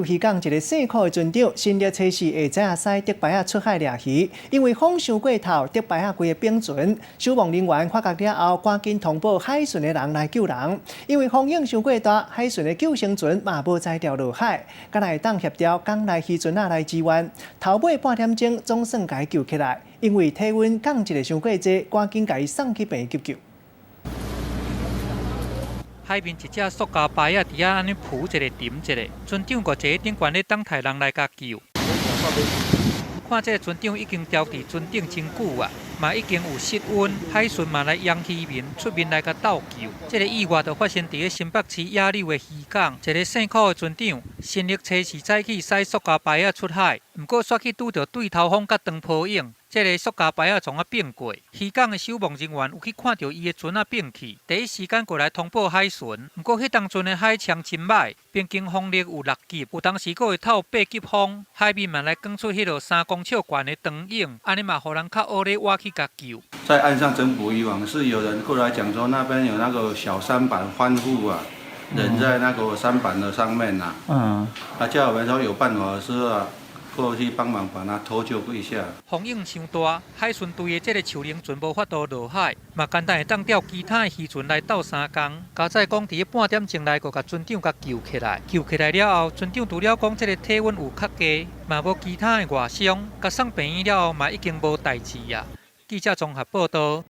漁港一个姓柯的船長，新曆初四下晝仔駛竹排仔出海掠魚，因為風傷過頭，竹排仔規个反船。守望人員發覺了後，趕緊通報海巡的人來救人。因為風湧傷過大，海巡的救生船嘛無才調落海，敢若會當協調港內漁船仔來支援。頭尾半點鐘總算共伊救起來，因為體溫降一个傷過濟，趕緊共伊送去病院急救。海面一隻塑膠排仔佇遐按呢浮一下沉一下，船長閣坐佇頂懸咧等待人來共救。看這个船長已經牢佇船頂真久啊，嘛已經有失溫，海巡嘛來揚漁民出面來共鬥救。這个意外就發生佇咧新北市野柳的漁港，一个姓柯的船長，新曆初四早起駛塑膠排仔出海，毋過煞去拄著對頭風佮長波湧，這个塑膠排仔創啊反過。漁港的守望人員有去看著伊的船仔反去，第一時間過來通報海巡。毋過彼當陣的海況真䆀，平均風力有6級，有當時閣會透8級風，海面嘛來捲出彼落3公尺懸的長湧，按呢嘛予人較烏咧倚去共救。在岸上整補漁網，是有人過來講說，那邊有那個小舢板翻覆啊，人在那個舢板的上面啊。啊，叫我們說有辦法的時候啊，過去幫忙把他拖救一下。風湧傷大，海巡隊的這个樹輪船無法度落海，嘛簡單會當調其他的漁船來鬥相共。佳哉講，佇咧半點鐘內，閣共船長共救起來。救起來了後，船長除了講這个體溫有較低，嘛無其他的外傷。共送病院了後，嘛已經無代誌啊。記者綜合報道。